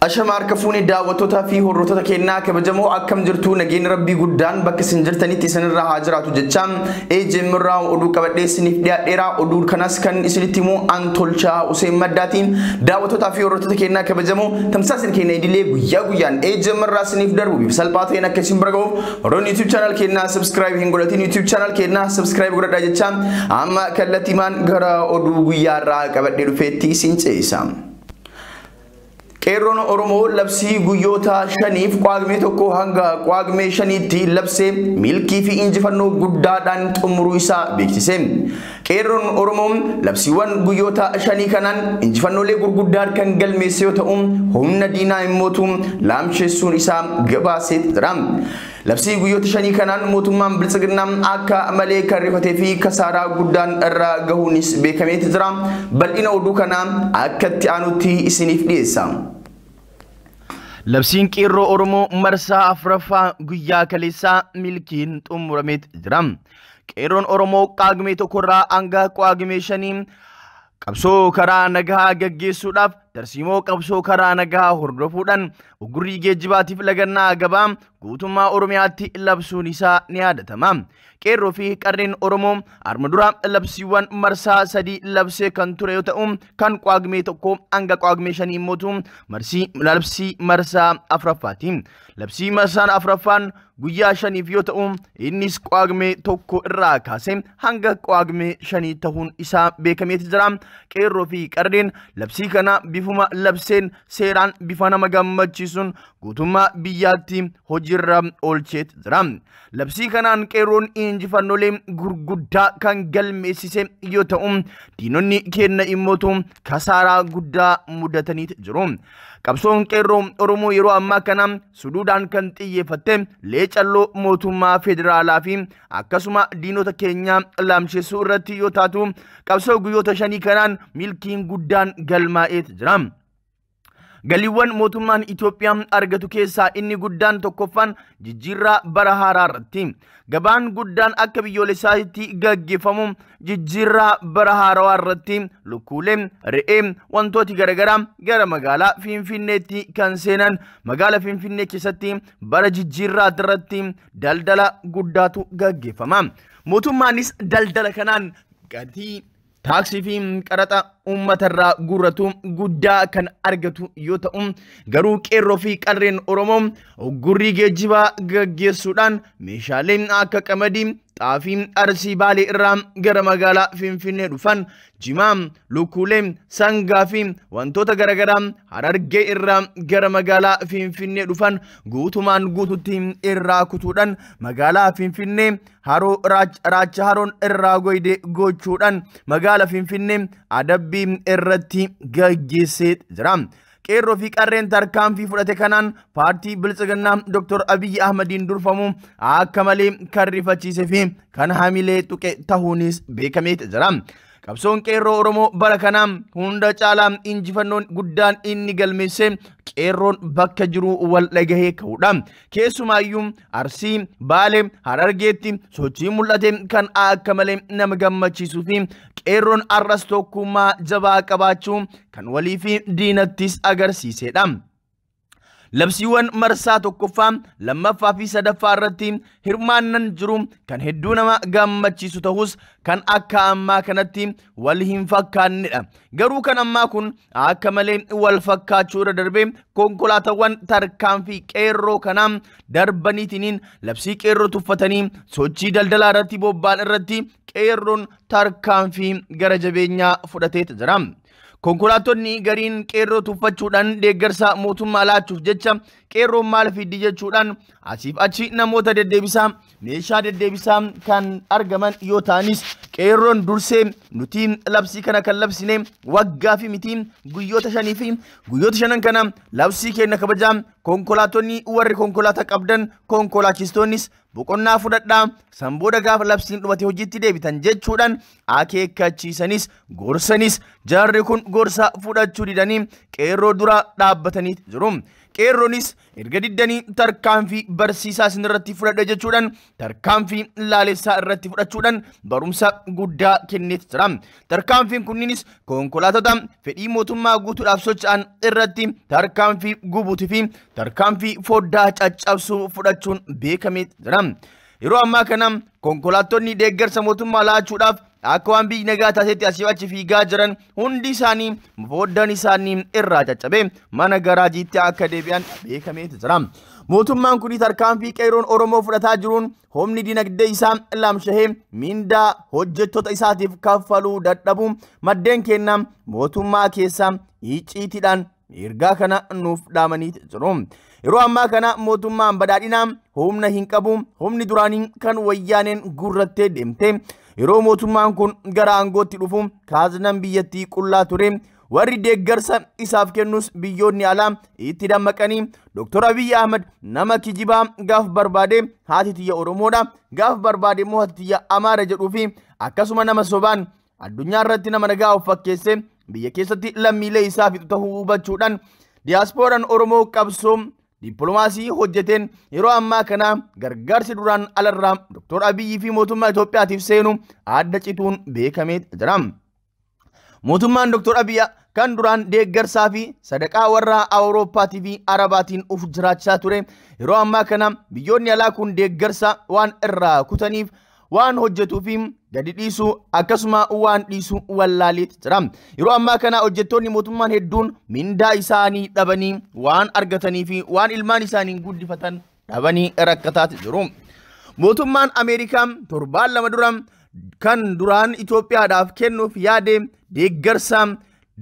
Ashama harka fuunee daawwattootaa fi hordoftoota keenyaa kabajamoo akkam jirtu nageenya rabbii guddaan bakka isin jirtanitti isinirraa haa jiraatu jechaa AJM irraa oduu qabadhee isiniif dhiyaadheera. Oduu kanas kan isinitti himu an Tolchaa Useen Maddaatiin. Daawwattootaa fi hordoftoota keenyaa kabajamoo, tamsaasni keenya idilee guyyaa guyyaan AJM irraa isiniif darbu bifa salphaa ta'een akka isin bira gahuuf warroonni YouTube channel keenyaa subscribe hin godhatin YouTube channel keenyaa subscribe godhadhaa jechaa amma kallattiimaan gara oduu guyyaa irraa qabadhee dhufeetti isin ce'isa. Qeerroon Oromoo labsii guyyoota 5f Qaagmee 1 hanga Qaagmee 5tti labsee milkii fi injifannoo guddaadhaan xumuruu isaa beeksise. Qeerroon Oromoo labsiiwwan guyyoota 5 kanaan injifannoolee gurguddaa kan galmeesse yoo ta'u, humna diinaa immootu laamsheessuun isaa gabaasee jira. Labsii guyyoota 5 kanaan mootummaan Biltsiginnaa akka malee kan rifatee fi kasaaraa guddaan irra gahuunis beekameeti jira. Bal'ina oduu kanaa akka itti aanutti isiniif dhiyeessa. Labsiin qeerroo Oromoo marsaa 4ffaa guyyaa kaleessaa milkiin xumurameet jira. Qeerroon Oromoo Qaagmee 1 irraa hanga Qaagmee 5 qabsoo karaa nagaa gaggeessuudhaaf tarsiimoo qabsoo karaa nagaa hordofuudhaan ugurrii geejjibaatiif lagannaa gabaa guutummaa Oromiyaatti labsuun isaa ni yaadatama. Qeerroo fi qarreen Oromoo arma dura labsiiwwan marsaa 3 labsee kan ture yoo ta'u, kan Qaagmee 1 hanga Qaagmee 5 immootu labsii marsaa 4ffaati. Labsii marsaan 4ffaan guyyaa 5f yoo ta'u, innis Qaagmee 1 irraa kaasee hanga Qaagmee 5 ta'uun isaa beekameeti jira. Qeerroo fi qarreen labsii kana bifuma labseen seeraan bifa nama gammachiisuun guutummaa biyyaatti hojiirra oolcheet jira. Labsii kanaan qeerroon injifannoolee gurguddaa kan galmeessise yoo ta'u, diinonni keenya immootu kasaaraa guddaa mudataniit jiru. Qabsoon qeerroo Oromoo yeroo ammaa kana suduudhaan kan xiyyeeffatte leecalloo mootummaa federaalaa fi akkasuma diinota keenya laamsheessuu irratti yoo taatu, qabsoo guyyoota 5 kanaan milkiin guddaan galmaa'eet jira. Galiiwwan mootummaan Itoophiyaa argatu keessaa inni guddaan tokkoffaan jijjiirraa bara haaraa irratti. Gabaan guddaan akka biyyoolessaatti gaggeeffamu jijjiirraa bara haarawaa irratti lukkuulee, re'ee, wantooti garaagaraa gara magaalaa Finfinneetti kan seenan. Magaalaa Finfinnee keessatti bara jijjiirraa irratti daldala guddaatu gaggeeffama. Mootummaanis daldala kanaan gatii taaksii fi qaraxa uummatarraa guurratu guddaa kan argatu yoo ta'u, garuu qeerroo fi qarreen Oromoo gurrii geejjibaa gaggeessuudhaan meeshaaleen akka qamadii, xaafii Arsii Baalee irraa gara magaalaa Finfinnee dhufan, jimaa, lukkuulee, sangaa fi wantoota garaagaraa Harargee irraa gara magaalaa Finfinnee dhufan guutumaan guututti irraa kutuudhaan magaalaa Finfinnee haroo raacha haroon irraa goyde gochuudhaan magaalaa Finfinnee adabbii irratti gaggeessee jira. Qeerroo fi qarreen tarkaanfii fudhate kanaan paartii Biltsiginnaa Dr. Abiyyi Ahmadiin durfamu akka malee kan rifachiise fi kan hamilee tuqe ta'uunis beekameet jira. Qabsoon qeerroo Oromoo bara kanaa hunda caalaa injifannoon guddaan inni galmeesse qeerroon bakka jiru wal dhagahee ka'uudha. Keessumaayyuu Arsii, Baalee, Harargeetti sochii mul'ate kan akka malee nama gammachiisuu fi qeerroon arras tokkummaa jabaa qabaachuu kan walii fi diinattis agarsiisedha. Labsiiwwan marsaa 1ffaa, 2ffaa fi 3ffaa irratti hirmaannan jiru kan hedduu nama gammachiisu ta'us kan akka ammaa kanatti wal hin fakkaannedha. Garuu kan ammaa kun akka malee wal fakkaachuu irra darbee konkolaataawwan tarkaanfii qeerroo kanaa darbaniitiin labsii qeerroo tuffatanii sochii daldalaa irratti bobba'an irratti qeerroon tarkaanfii gara jabeenyaa fudhateet jira. Konkolaattonni gariin qeerroo tuffachuudhaan deeggarsa mootummaa laachuuf jecha qeerroon maal fiddi jechuudhaan asiif achi namoota deddeebisaa meeshaa deddeebisaa kan argaman yoo ta'anis, qeerroon dursee nuti labsii kana kan labsine waggaa fi miti guyyoota 5 fi guyyoota 5 kana labsii keenya kabajaa, konkolaattonni warri konkolaataa qabdan konkolaachistoonnis boqonnaa fudhadhaa, sanbooda gaafa labsiin dhumate hojiitti deebitan jechuudhaan akeekkachiisanis gorsanis jarri kun gorsa fudhachuu didanii qeerroo dura dhaabbatanii jiru. Qeerroonis erga diddanii tarkaanfii barsiisaa isin irratti fudhadha jechuudhaan tarkaanfii laalessaa irratti fudhachuudhaan barumsa guddaa kenneet jira. Tarkaanfiin kunniinis konkolaatota fedhii mootummaa guutuudhaaf socho'an irratti tarkaanfii gubuutii fi tarkaanfii foddaa caccabsuu fudhachuun beekamee jira. Yeroo ammaa kana konkolaattonni deeggarsa mootummaa laachuudhaaf akka waan biyyi nagaa taatetti asii achi fiigaa jiran hundi isaanii foddaan isaanii irraa caccabe mana garaajiitti akka deebi'an beekamee jira. Mootummaan kun tarkaanfii qeerroon Oromoo fudhataa jiruun humni dinagdee isaa lamshahee mindaa hojjettoota isaatiif kaffaluu dadhabu maddeen kennaa mootummaa keessaa icciitiidhaan ergaa kana nuuf dhaamanii jiru. Yeroo ammaa kana mootummaan badhaadhinaa humna hin qabu, humni duraanii kan wayyaaneen gurrattee deemte. Yeroo mootummaan kun gara aangootti dhufu kaaznaan biyyattii qullaa ture. Warri deeggarsa isaaf kennus biyyoonni alaa itti dammaqanii Dr. Abiy Ahmed nama kijibaa gaaf barbaade haati tiyya Oromoodha, gaaf barbaade immoo haati tiyya Amaara jedhuu fi akkasuma nama sobaan addunyaa irratti nama nagaa of fakkeesse biyya keessatti lammiilee isaa fixu ta'uu hubachuudhaan diyaaspooraan Oromoo qabsoo dippiloomaasii hojjeteen yeroo ammaa kana gargaarsi duraan alarraa Dr. Abiy fi mootummaa Itoophiyaatiif seenu adda cituun beekamee jira. Mootummaan Dr. Abiy kan duraan deeggarsaa fi sadaqaa warra Awurooppaatii fi Arabaatiin uf jiraachaa ture yeroo ammaa kana biyyoonni alaa kun deeggarsa waan irraa kutaniif waan hojjetuu fi gadi dhiisuu akkasuma waan dhiisuu wallaaleet jira. Yeroo ammaa kana hojjettoonni mootummaan hedduun mindaa isaanii dhabanii waan argatanii fi waan ilmaan isaanii guddifatan dhabanii rakkataati jiru. Mootummaan Ameerikaa torbaan lama dura kan duraan Itoophiyaadhaaf kennuuf yaade deeggarsa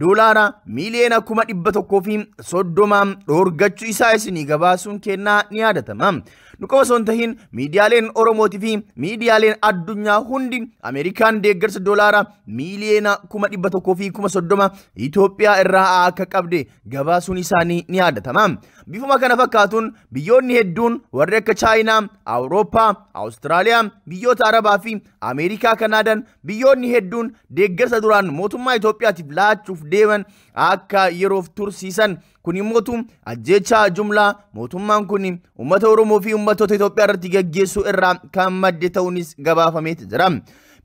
doolaara miiliyoona 130,000 dhoorgachuu isaa isinii gabaasuun kennaa ni yaadatama. Nu qofa osoo hin tahin miidiyaaleen Oromootii fi miidiyaaleen addunyaa hundi Ameerikaan deeggarsa doolaara miiliyoona 130,000 Itoophiyaa irraa akka qabde gabaasuun isaanii ni yaadatama. Bifuma kana fakkaatuun biyyoonni hedduun warri akka Chaayinaa, Awurooppaa, Awustiraaliyaa, biyyoota Arabaa fi Ameerikaa, Kanaadaan biyyoonni hedduun deeggarsa duraan mootummaa Itoophiyaatiif laachuuf deeman akka yeroof tursiisan. Kun immoo ajjeechaa jumlaa mootummaan kun uummata Oromoo fi uummattoota Itoophiyaa irratti gaggeessuu irraa kan madde ta'uunis gabaafamee jira.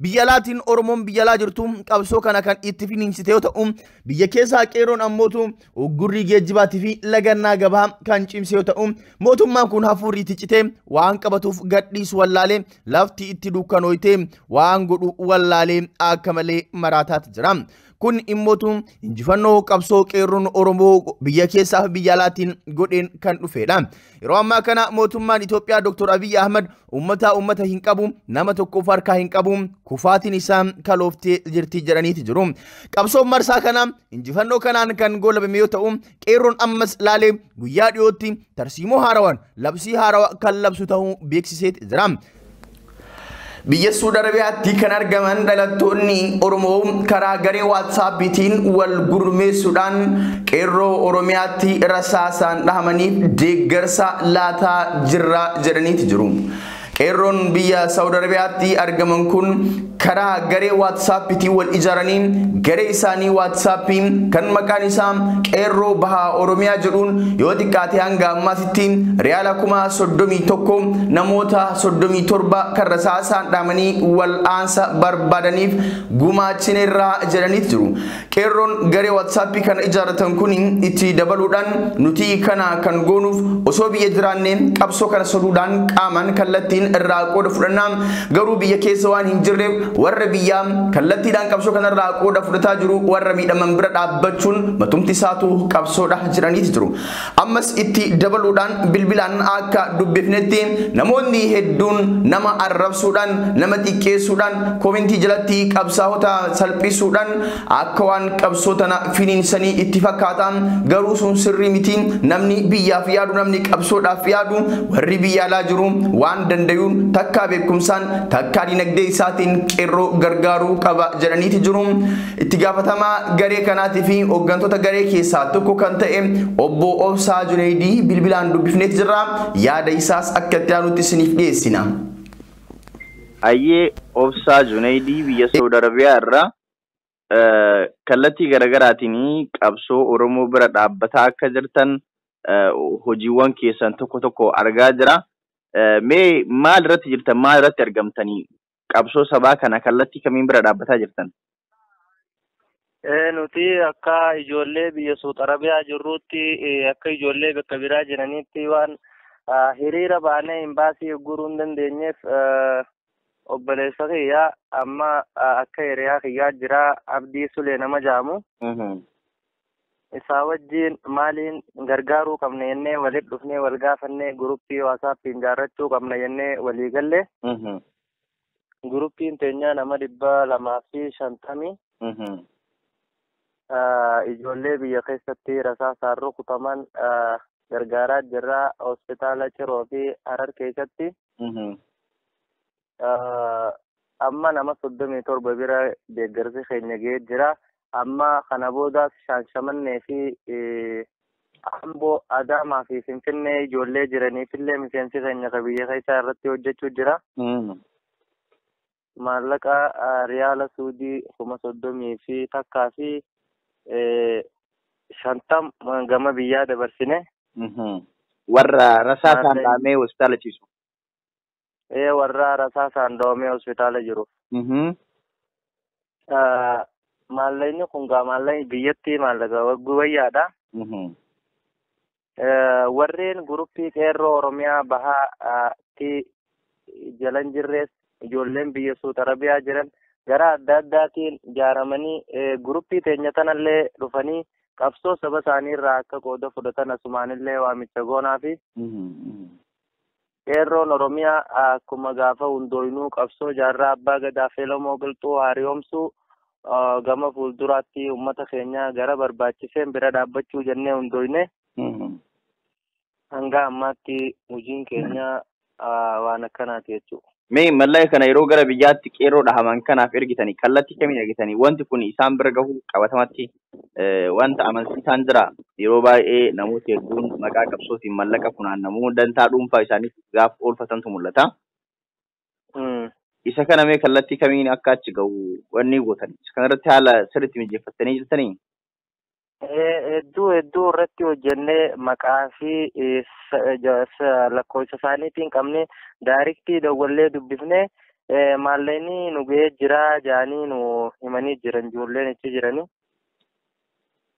Biyya alaatiin Oromoon biyya alaa jirtu qabsoo kana kan itti finiinsite yoo ta'u, biyya keessaa qeerroon ammootu uggurrii geejjibaatii fi lagannaa gabaa kan cimse yoo ta'u, mootummaan kun hafuurri itti citee waan qabatuuf gadhiisu wallaalee lafti itti dukkanooytee waan godhu wallaalee akka malee maraataati jira. Kun immootu injifannoo qabsoo qeerroon Oromoo biyya keessaa fi biyya alaatiin godheen kan dhufedha. Yeroo ammaa kana mootummaan Itoophiyaa Dr. Abiy Ahmed uummata hin qabu, nama tokkoof harkaa hin qabu, kufaatiin isaa kalooftee jirti jedhaniiti jiru. Qabsoon marsaa kana injifannoo kanaan kan goolabame yoo ta'u, qeerroon ammas laalee guyyaa dhiyootti tarsiimoo haarawaan labsii haarawaa kan labsu ta'uu beeksisee jira. Biyya Suudi Arabiyaatti kan argaman dhalattoonni Oromoo karaa garee WhatsAppiitiin wal gurmeessuudhaan qeerroo Oromiyaatti rasaasaan dhahamaniif deeggarsa laataa jirra jedhaniiti jiru. Qeerroon biyya Saudi Arabiyaatti argaman kun karaa garee WhatsAppiitiin wal ijaaranii garee isaanii WhatsAppii kan maqaan isaa Qeerroo Bahaa Oromiyaa jedhuun yoo xiqqaate hanga ammaatitti riyaala 31,000 namoota 37 kan rasaasaan dhahamanii wal'aansa barbaadaniif gumaachineerra jedhaniiti jiru. Qeerroon garee WhatsAppii kana ijaarratan kun itti dabaluudhaan nuti kana kan goonuuf osoo biyya jiraannee qabsoo kana soduudhaan qaamaan kallattiin irraa qooda fudhannaa, garuu biyya keessa waan hin jirreef warra biyyaa kallattiidhaan qabsoo kanarraa qooda fudhataa jiru warra miidhaman bira dhaabbachuun matumti isaatu qabsoodha jedhaniiti jiru. Ammas itti dabaluudhaan bilbilaan akka dubbifnetti namoonni hedduun nama arrabsuudhaan, nama xiqqeessuudhaan, koomentii jalatti qabsaa'ota salphisuudhaan akka waan qabsoo tana finiinsanii itti fakkaata, garuu sun sirrii miti. Namni biyyaaf yaadu, namni qabsoodhaaf yaadu, warri biyya alaa jiru waan dandayuun takkaa beekumsaan takkaa dinagdee isaatiin qeerroo gargaaruu qaba jedhaniiti jiru. Itti gaafatamaa garee kanaatii fi hooggantoota garee keessaa tokko kan ta'e obbo Obsaa Junaydii bilbilaan dubbifneeti jirra. Yaada isaas akka itti aanutti isiniif dhiyeessina. Ayyee Obsaa Junaydii biyya Saudi Arabiyaa irraa kallattii garaagaraatiin qabsoo Oromoo bira dhaabbataa akka jirtan Hojiiwwan keessan tokko tokko argaa jira. Mee maal irratti jirtan, maal irratti argamtanii qabsoo sabaa kana kallattii kamiin bira dhaabbataa jirtan? Nuti akka ijoollee biyya Suud Arabiyaa jirruutti, akka ijoollee bakka biraa jiraniitti waan hiriira baanee imbaasii guruu hin dandeenyeef, obboleessa kiyyaa amma akka hiriyaa kiyyaa jira, Abdii Sulee nama jaamu. Isaa wajjin maaliin gargaaruu qabna jennee walitti dhufnee wal gaafannee, guruppii WhatsAppiin ijaarrachuu qabna jennee walii galle. Guruppiin teenyaa nama 250. Ijoollee biyya keessatti rasaasaan rukutaman gargaaraa jirra, hospitaala Ciroo fi Harar keessatti. Amma nama 37 bira deeggarsi keenya ga'ee jira. Amma kana boodaas Shaanshamannee fi Amboo, Adaamaa fi Finfinnee ijoollee jiraniifillee miseensi keenya ka biyya keessaa irratti hojjechuu jira. Maallaqa riyaala Suudii 31,050 gama biyyaa dabarsine. Warra rasaasaan dhahamee hospitaala ciisu. Warra rasaasaan dhahamee hospitaala jiru. Maallaqni kun gaa maallaqni biyyatti maallaqa wayyaadha. Warreen guruppii qeerroo Oromiyaa bahaatti jalan jirrees, ijoolleen biyya Suud Arabiyaa jiran gara adda addaatiin ijaaramanii guruppii teenya tanallee dhufanii qabsoo saba isaanii irraa akka qooda fudhatan asumaanillee waamicha goonaa fi qeerroon Oromiyaa akkuma gaafa hundooynuu qabsoo jaarraa abbaa gadaa Feelamoo Qilxuu haariyoomsuu, gama fuulduraatti uummata keenya gara barbaachiseen bira dhaabbachuu jennee hundooyne. Hanga ammaatti hojiin keenya waan akkanaati jechuudha. Mee mallaqa kana yeroo gara biyyaatti qeerroo dhahaman kanaaf ergitanii kallattii kamiin ergitanii, wanti kun isaan bira gahuu qabatamatti wanta amansiisaan jira? Yeroo baay'ee namoota hedduun maqaa qabsootiin mallaqa funaannamuu dantaa dhuunfaa isaaniif gaafa oolfatantu mul'ata. Isa kana mee kallattii kamiin akka achi gahu wanni gootan? Isa kanarratti haala sirriitti mijeeffattanii jirtanii? Hedduu hedduu irratti hojjennee, maqaa fi lakkoofsa isaaniitiin qabnee, daariktii dawwallee dubbifnee, maallaqni nu ga'ee jira jedhanii nu himanii jiran ijoolleen achi jiranii.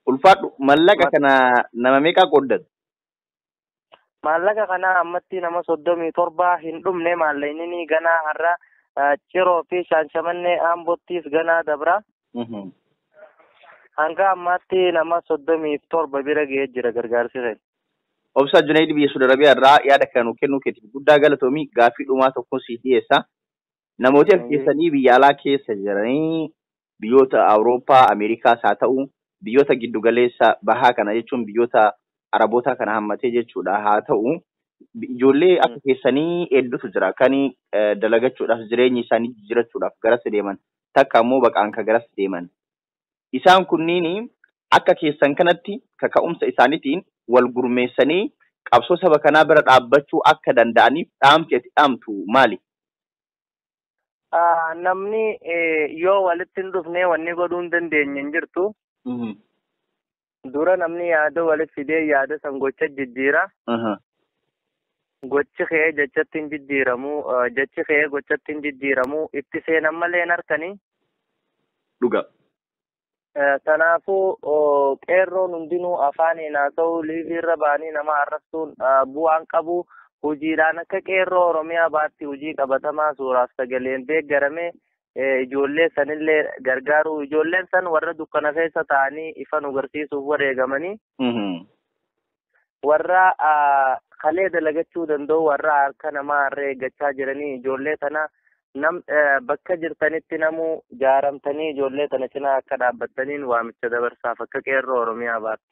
Ulfaadhu, mallaqa kana nama meeqaa qooddatu? Maallaqa kana ammatti nama 37 hin dhumne. Maallaqni ganaa har'a Ciroo fi Shaanshamannee, Ambottiis ganaa dabra. Hanga ammaatti nama 37 bira ga'ee jira gargaarsi keenya. Obsa Junaid biyya Suudi Arabiyaa irraa yaada kana nuu kennuu keetiif guddaa galatoomii. Gaaffii dhumaa tokko sii dhiyeessa. Namooti as keessanii biyya alaa keessa jiranii, biyyoota Awurooppaa, Ameerikaas haa ta'u, biyyoota giddu galeessa bahaa kana jechuun biyyoota Arabootaa kana hammatee jechuudha haa ta'u, ijoollee akka keessanii hedduutu jira kan dalagachuudhaaf, jireenya isaanii jijjiirachuudhaaf garas deeman, takka immoo baqaan ka garas deeman. Isaan kunniin akka keessan kanatti kaka'umsa isaaniitiin wal gurmeessanii qabsoo saba kanaa bira dhaabbachuu akka danda'aniif dhaamsi ati dhaamtu maali? Namni yoo walitti hin dhufne wanni godhuu hin dandeenye hin jirtu. Dura namni yaada walitti fidee yaada san gocha jijjiira. Gochi kee jechatti hin jijjiiramu, jechi kee gochatti hin jijjiiramu, itti seenan malee hin harkanii. Dhuga. Kanaafuu qeerroon hundinuu afaaniin haa ta'u liivii irra ba'anii nama arrabsuun bu'aan qabu. Hojiidhaan akka qeerroo Oromiyaa baatti hojii qabatamaa suuraaf sagaleen deeggarame ijoollee sanillee gargaaru. Ijoolleen san warra dukkana keessa ta'anii ifa nu garsiisuuf wareegamanii, warra kalee dalagachuu danda'u, warra harka namaa harree eeggachaa jiranii, ijoollee tana nam bakka jirtanitti namuu jaaramtanii ijoollee tana cinaa akka dhaabbattaniin waamicha dabarsaaf akka qeerroo Oromiyaa baatti.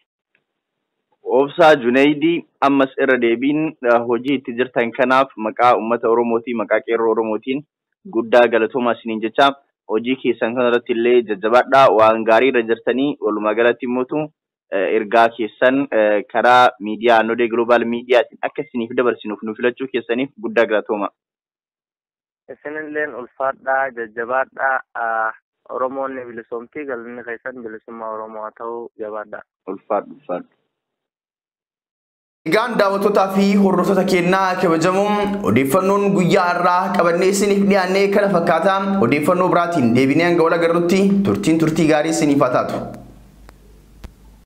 Obsaa Junaydii, ammas irra deebiin hojii itti jirtan kanaaf maqaa uummata Oromootiin, maqaa qeerroo Oromootiin guddaa galatoomaa isiniin jecha. Hojii keessan kanarratti illee jajjabaadhaa, waan gaarii irra jirtanii. Walumaa galatti immoo ergaa keessan karaa miidiyaa Anodee Global Miidiyaatiin akka isiniif dabarsinuuf nu filachuu keessaniif guddaa galatooma. Isinilleen ulfaadhaa, jajjabaadhaa. Oromoonni bilisoomtii, galanni keessan bilisummaa Oromoo haa ta'u, jabaadhaa. Ulfaadhu, ulfaadhu. Egaan daawwattootaa fi hordoftoota keenyaa kabajamoo, odeeffannoon guyyaa har'aa qabannee isiniif dhiyaannee kana fakkaata. Odeeffannoo biraatiin deebinee hanga wal agarrutti turtiin turtii gaarii isiniif haa taatu.